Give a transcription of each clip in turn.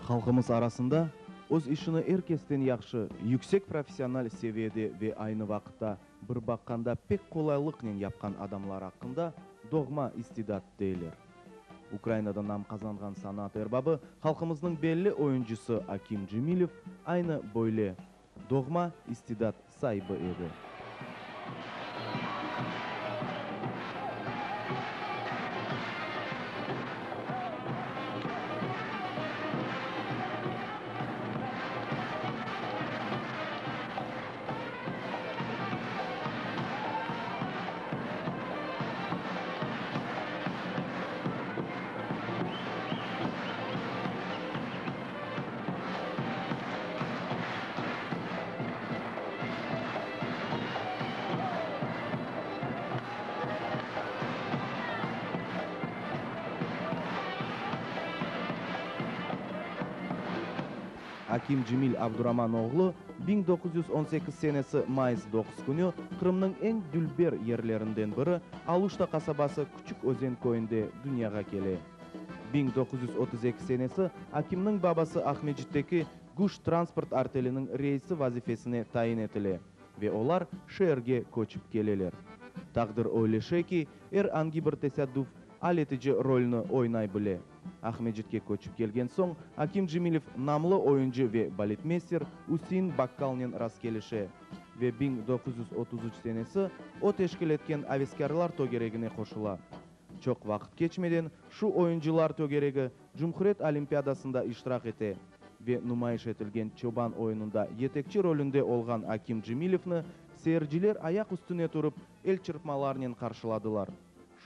Halqımız arasında öz işini er kesten yahşı, yüksek professional seviyede ve aynı vaqıtta bir baqqanda pek qolaylıqnen yapqan adamlar aqqında doğma istidat deyler. Ukrainada nam qazanğan sanat erbabı, halqımıznıñ belli oyuncısı Akim Cemilev aynı böyle doğma istidat saibi edi. Akim Cemil Abduraman oğlu 1918 senesi mayıs 9 künü Qırımnıñ eñ dülber yerlerinden biri Aluşta qasabası Küçük Özen köyünde dünyağa kele. 1932 senesi Akimniñ babası Aqmescitteki Güş transport arteliniñ reisi vazifesine tayin etile ve olar şeerge köçip keleler. Taqdir öyle şey ki, er angi bir tesadüf al etici rolni oynay bile. Aqmescitke köçip kelgen soñ Akim Cemilev namlı oyuncı ve baletmeyster Üsein Bakkalnen rastkelişe ve 1933 senesi o teşkil etken Aveskârlar tögeregine qoşula. Çoq vaqıt keçmeden şu oyuncılar tögeregi Cumhuriyet olimpiadasında iştirak ete ve numayış etilgen Çoban oyunında yetekçi rolünde olğan Akim Cemilevni seyirciler ayaq üstüne turıp elçırpmalarnen qarşıladılar.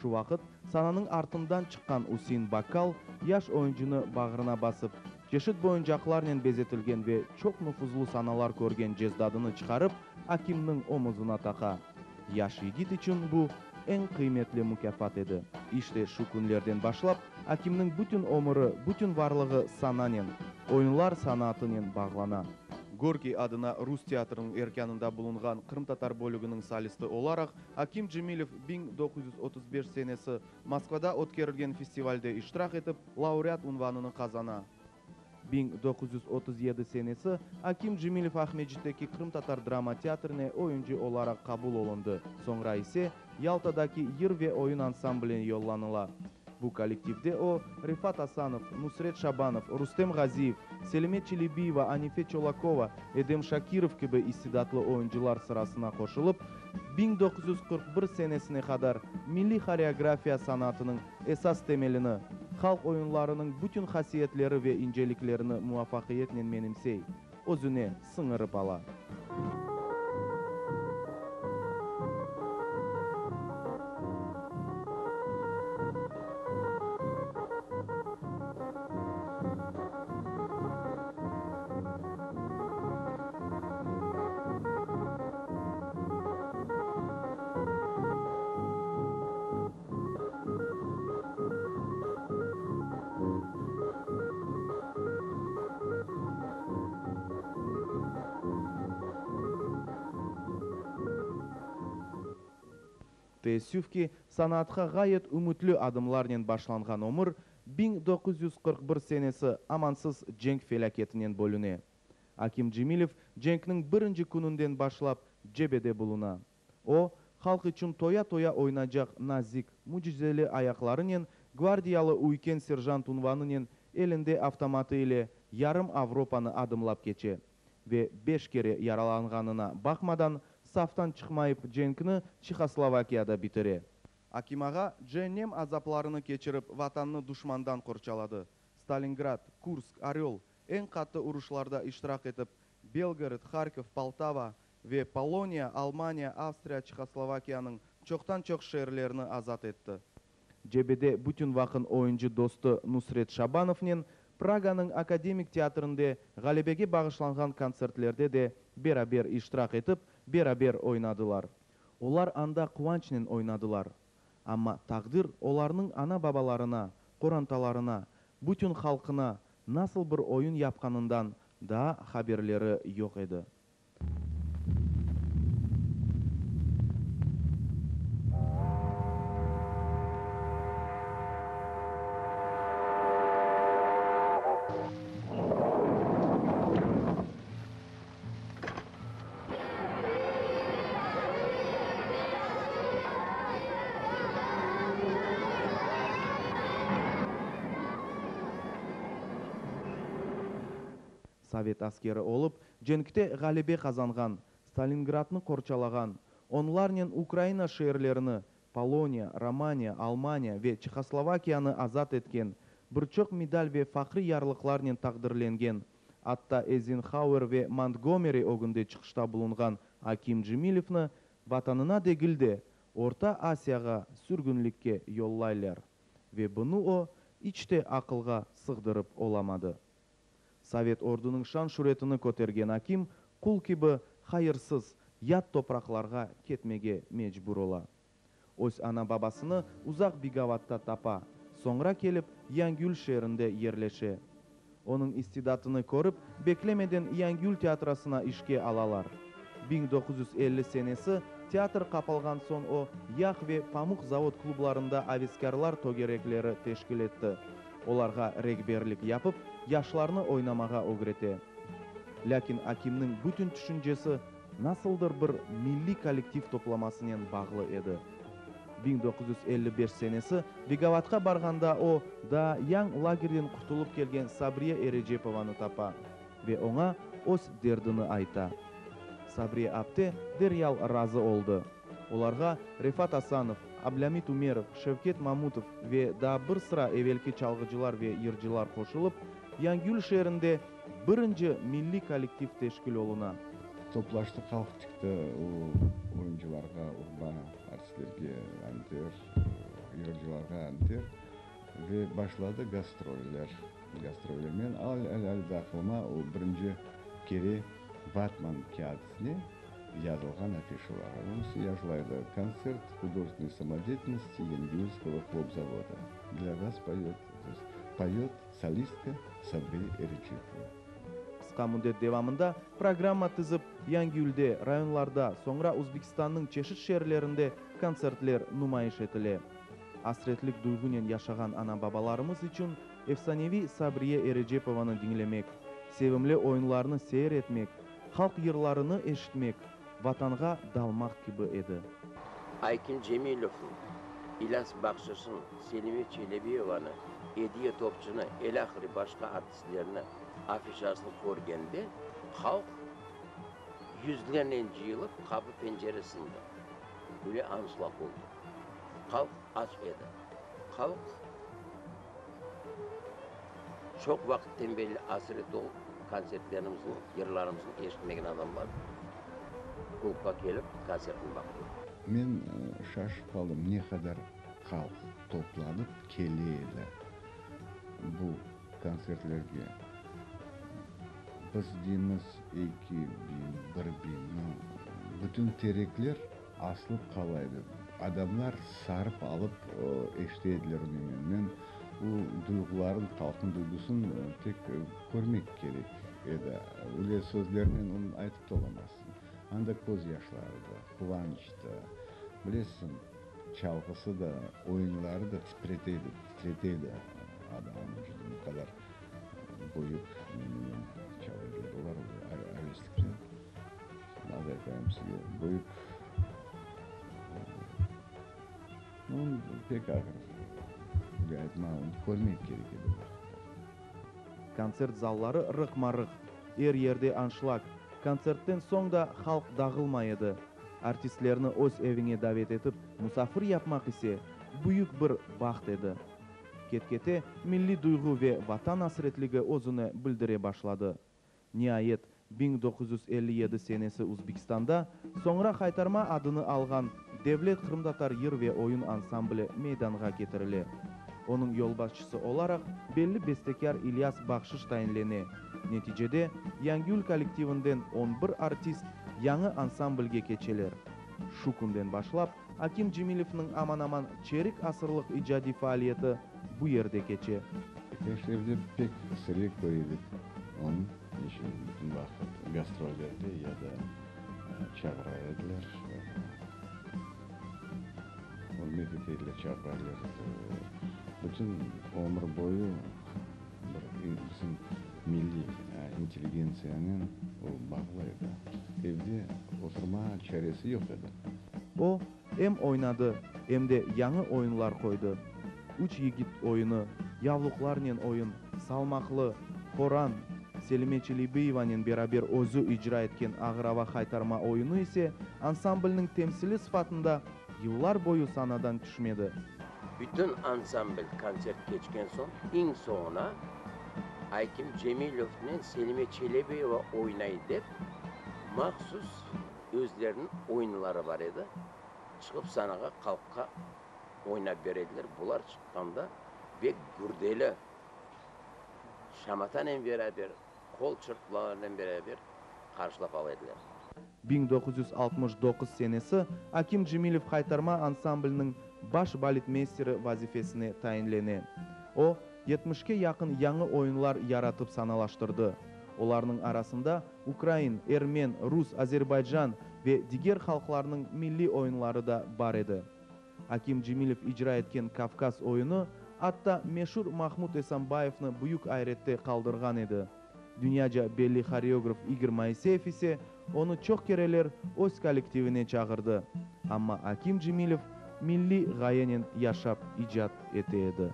Şu vaqıt sananıñ artından çıqqan Üsein Bakkal yaş oyuncını bağrına basıp, çeşit boyuncaqlarnen bezetilgen ve çoq nufuzlı sanalar körgen cezdadını çıqarıp, Akimniñ omuzına taqa. Yaş yigit içün bu eñ qıymetli mukâfat edi. İşte şu künlerden başlap, Akimniñ bütün ömüri, bütün varlığı sananen, oyunlar sanatınen bağlana. Gorkiy adına rus teatriniñ erkânında bulunğan qırımtatar bölüginiñ solisti olaraq Akim Cemilev 1935 senesi Moskvada ötkerilgen festivalde iştirak etip, laureat unvanını qazana. 1937 senesi Akim Cemilev Aqmescitteki Qırımtatar drama teatrine oyuncı olaraq qabul olundı, soñra ise Yaltadaki yır ve oyun ansambline yollanıla. Bu kollektivde o, Refat Asanov, Nusret Şabanov, Rustem Ğaziyev, Selime Çelebiyeva, Anife Çolakova, Edem Şakirov kibi istidatlı oyuncılar sırasına qoşulıp, 1941 senesine qadar milliy horeografiya sanatınıñ esas temelini, halq oyunlarınıñ bütün hasiyetleri ve inceliklerini muvafaqiyetnen menimsey, özüne siñirip ala. Teessüf ki, sanatqa ğayet ümütli adımlarnen başlanğan ömür 1941 senesi amansız cenk felâketinen bölüne. Akim Cemilev cenkniñ birinci kününden başlap cebede buluna. O, halq içün toya-toya oynaycaq nazik, mücizeli ayaqlarınen, gvardiyalı üyken serjant unvanınen elinde avtomatı ile yarım Avropanı adımlap keçe ve beş kere yaralanğanına baqmadan, saftan çıqmayıp cenkni Çehoslovakiyada bitire. Akim ağa ceennem azaplarını keçirip Vatannı duşmandan qorçaladı. Stalingrad, Kursk, Oröl, eñ qattı uruşlarda iştirak etip, Belgorod, Harkov, Poltava ve Poloniya, Almaniya, Avstriya, Çehoslovakiyanıñ çoqtan-çoq şeerlerini azat etti. Cebede bütün vaqın oyuncı dostu Nusret Şabanovnen Praganıñ akademik teatrinde ğalebege bağışlanğan kontsertlerde de beraber iştirak etip, beraber oynadılar. Olar anda quvançnen oynadılar. Amma taqdir olarnıñ ana-babalarına, qorantalarına, bütün halqına nasıl bir oyun yapqanından daa haberleri yoq edi. Sovet askeri olıp, cenkte ğalebe qazanğan, Stalingradnı qorçalağan, onlarnen Ukraina şeerlerini, Poloniya, Romaniya, Almaniya ve Çehoslovakiyanı azat etken, bir çoq medal ve fahriy yarlıqlarnen taqdirlengen, atta Eyzenhauer ve Montgomeri ögünde çıqışta bulunğan Akim Cemilevni Vatanına degil de, Orta Asiyağa sürgünlikke yollaylar. Ve bunı o, iç te aqılğa sığdırıp olamadı. Sovet ordunıñ şan-şüretini kötergen Akim, qul kibi, hayırsız, yat topraqlarğa ketmege mecbur ola. Öz ana-babasını uzaq Bigavatta tapa, soñra kelip Yangiyül şeerinde yerleşe. Onıñ istidatını körip, beklemeden Yangiyül teatrosına işke alalar. 1950 senesi teatr qapalğan soñ o, yağ ve pamuq zavod klublarında aveskârlar tögerekleri teşkil etti, olarğa rehberlik yapıp, yaşlarnı oynamağa ögrete. Lâkin Akimniñ bütün tüşüncesi nasıldır bir milliy kollektiv toplamasınen bağlı edi. 1955 senesi Begavatqa barğanda o, daa yañ lagerden qurtulıp kelgen Sabriye Erecepovanı tapa ve oña öz derdini ayta. Sabriye apte deryal razı oldı. Olarğa Refat Asanov, Ablâmit Ümerov, Şevket Mamutov ve daa bir sıra evelki çalğıcılar ve yırcılar qoşulıp, Yangiyül şeerinde birinci milliy kollektiv teşkil oluna. Toplaştı, halq tikti o oyuncılarğa urba, artistlerge anter, yırcılarğa anter ve başladı gastroller. Gastroller. Men al-al-al de aqlıma o birinci kere vatman kâğıtine yazılğan afişalar. Onıñ yazıla edi, Kontsert hudojestvennoy samodeyatelnosti Yangiyulskogo hlopzavoda. Dlâ vas poyot, to est poyot solistka Sabriye Erecepova. Qısqa müddet devamında programma tizip, Yangiyülde, rayonlarda, soñra Özbekistannıñ çeşit şeerlerinde kontsertler numayış etile. Asretlik duyğunen yaşağan ana-babalarımız içün efsaneviy Sabriye Erecepovanı diñlemek, sevimli oyunlarnı seyir etmek, halq yırlarını eşitmek, Vatanğa dalmaq kibi edi. Aykim Cemilevniñ, İlâs Bahşışnıñ, Selime Çelebiyevanı, Ediye Topçunı, elâhıri başqa artistlerni afişasını körgende, halq yüzlernen cıyılıp qapı-pencere sındı. Öyle anşlag oldı. Halq aç edi. Halq çoq vaqıtten berli asret olıp, kontsertlerimizni, yırlarımıznı eşitmegen adamlar klubqa kelip, kontsertni baqtılar. Men şaşıp qaldım, ne qadar halq toplanıp kele edi bu kontsertlerge. Biz deymiz 2000, 1000, no, bütün terekler asılıp qala edi. Adamlar sarıp alıp eşite ediler o nemeni. Men o duyğuların, halqnıñ duygusın tek körmek kerek edi. Öyle sözlernen onı aytıp ta olamazsıñ. Anda köz yaşları da, quvanç da, bilesiñ, çalğısı da, oyunları da titrete edi, titrete edi adamnıñ vucudını. O qadar büyük nemenen çala ediler olar, avesliknen. Nasıl aytayım sizge, büyük, nu, pek ağır aytma, onı körmek kerek edi o vaqıtta. Kontsert zalları rıqma-rıq, er yerde anşlag, kontsertten soñ da halq dağılmay edi. Artistlerni öz eviñe davet etip musafir yapmaq ise, büyük bir baht edi. Ket-kete milliy duyğu ve Vatan asretligi özüni bildire başladı. Niayet, 1957 senesi Uzbekistanda soñra Haytarma adını alğan Devlet qırımtatar yır ve oyun ansambli meydanğa ketirile. Onıñ yolbaşçısı olaraq belli bestekâr İlyas Bahşış tayinlene. Neticede, Yangiyül kollektivinden on bir artist yañı ansamblge keçeler. Şu künden başlap, Akim Cemilevniñ aman-aman çerik asırlıq icadiy faaliyeti bu yerde keçe. Keşlevde pek sirek köre edik onı, niçün bütün vaqıt gastrollerde ya da çağıra ediler, ürmet ete ediler, çağıra ediler. Bütün ömür boyu bir bizim milliy intelligentsiyanen o bağlı edi. Evde oturma çaresi yoq edi. O, em oynadı, em de yañı oyunlar qoydı. Üç yigit oyunı, yavluqlarnen oyun, salmaqlı, horan. Selime Çelebiyevanen beraber özü icra etken Ağır ava haytarma oyunı ise ansamblniñ temsili sıfatında yıllar boyu sanadan tüşmedi. Bütün ansambl kontsert keçken soñ, eñ soñuna Aykim Cemilevnen Selime Çelebiyeva oynay dep, mahsus özleriniñ oyunları bar edi, çıqıp sanağa halqqa oynap bere ediler. Bular çıqqanda bek gürdeli şamatanen beraber, qol çırpmalarnen beraber qarşılap ala ediler. 1969 senesi Akim Cemilev Haytarma ansambliniñ baş baletmeysteri vazifesine tayinlene. O, yetmişke yaqın yañı oyunlar yaratıp sanalaştırdı. Olarnıñ arasında ukrain, ermen, rus, azerbaycan ve diger halqlarnıñ milliy oyunları da bar edi. Akim Cemilev icra etken Kavkaz oyunı atta meşur Mahmud Esambayevni büyük ayrette qaldırğan edi. Dünyaca belli horeograf İgor Moiseyev ise onı çoq kereler öz kollektivine çağırdı. Amma Akim Cemilev milliy ğayenen yaşap icat ete edi.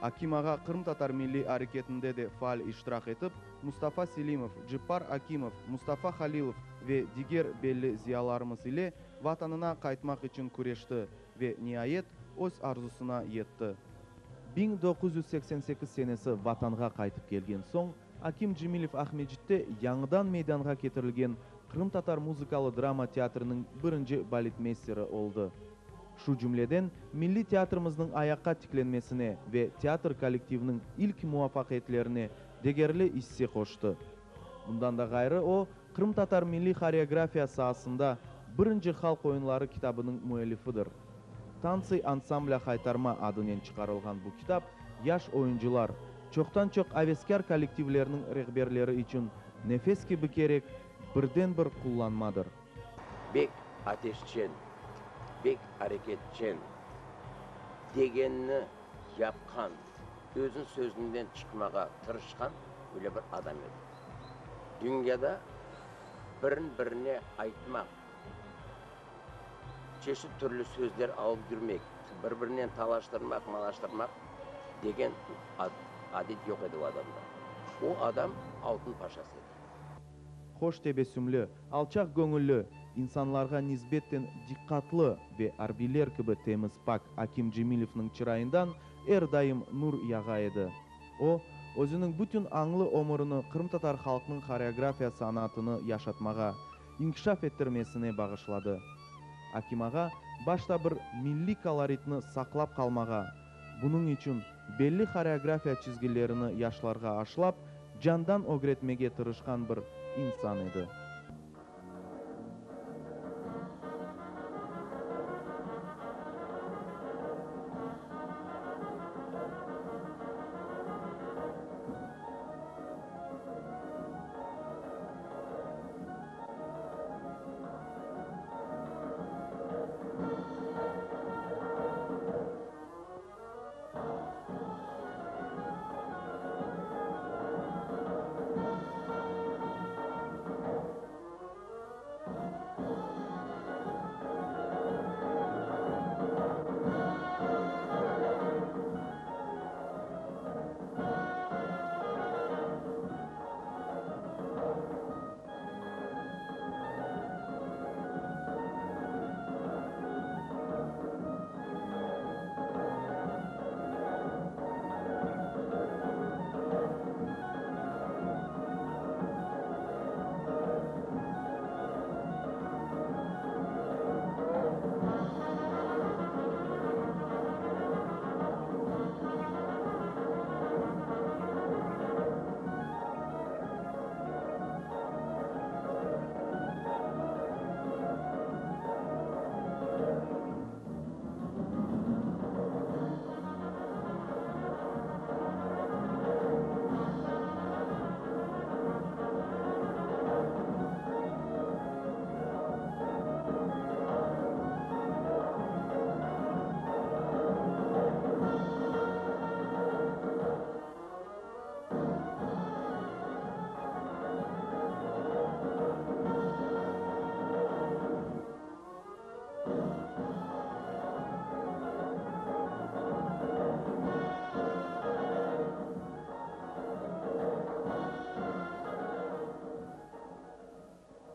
Akim ağa qırımtatar milliy areketinde de faal iştirak etip, Mustafa Selimov, Ceppar Akimov, Mustafa Halilov ve diger belli ziyalarımız ile Vatanına qaytmaq içün küreşti ve, niayet, öz arzusına yetti. 1988 senesi Vatanğa qaytıp kelgen soñ, Akim Cemilev Aqmescitte yañıdan meydanğa ketirilgen Qırımtatar muzıkalı-drama teatriniñ birinci baletmeysteri oldı. Şu cümleden, milliy teatrimizniñ ayaqqa tiklenmesine ve teatr kollektiviniñ ilk muvafaqiyetlerine degerli isse qoştı. Bundan da ğayrı o, qırımtatar milliy horeografiya saasında birinci halq oyunları kitabınıñ müellifidir. Tantsı ansamblâ Haytarma adınen çıqarılğan bu kitap. Yaş oyuncılar, çoqtan-çoq aveskâr kollektivlerniñ rehberleri içün nefes kibi kerek birden-bir qullanmadır. Bek ateşçen, bek areketçen, degenini yapqan, özüniñ sözünden çıqmağa tırışqan öyle bir adam edi. Dünyada birin-birine aytmaq, çeşit türlü sözler alıp yürmek, bir-birinen talaştırmaq, malaştırmaq degen adet yoq edi o adamda. O adam altın paşası edi. Hoş tebessümli, alçaq göñülli, insanlarğa nisbetten diqqatlı ve arbiyler kibi temiz-pak Akim Cemilevniñ çırayından er daim nur yağa edi. O, özüniñ bütün añlı ömürini qırımtatar halqnıñ horeografiya sanatını yaşatmağa, inkişaf ettirmesine bağışladı. Akim ağa başta bir milliy koloritni saqlap qalmağa, bunıñ içün belli horeografiya çizgilerini yaşlarğa aşlap, candan ögretmege tırışqan bir insan edi.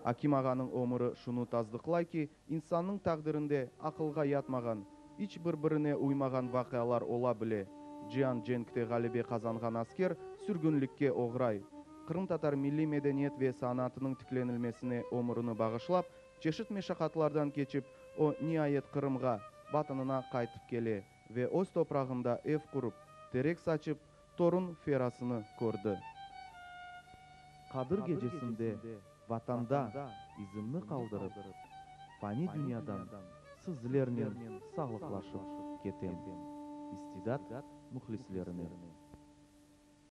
Akim ağanıñ ömüri şunı tasdıqlay ki, insannıñ taqdirinde aqılğa yatmağan, iç bir-birine uymağan vaqialar ola bile. Cian cenkte ğalebe qazanğan asker sürgünlikke oğray. Qırımtatar milliy medeniyet ve sanatınıñ tiklenilmesine ömürini bağışlap, çeşit meşaqatlardan keçip, o, niayet Qırımğa, Vatanına qaytıp kele ve öz toprağında ev qurıp, terek saçıp, torun ferasını kördi. Qadir gecesinde Vatanda izimni qaldırıp, fani dünyadan sizlernen sağlıqlaşıp ketem. İstidat mühlislerine.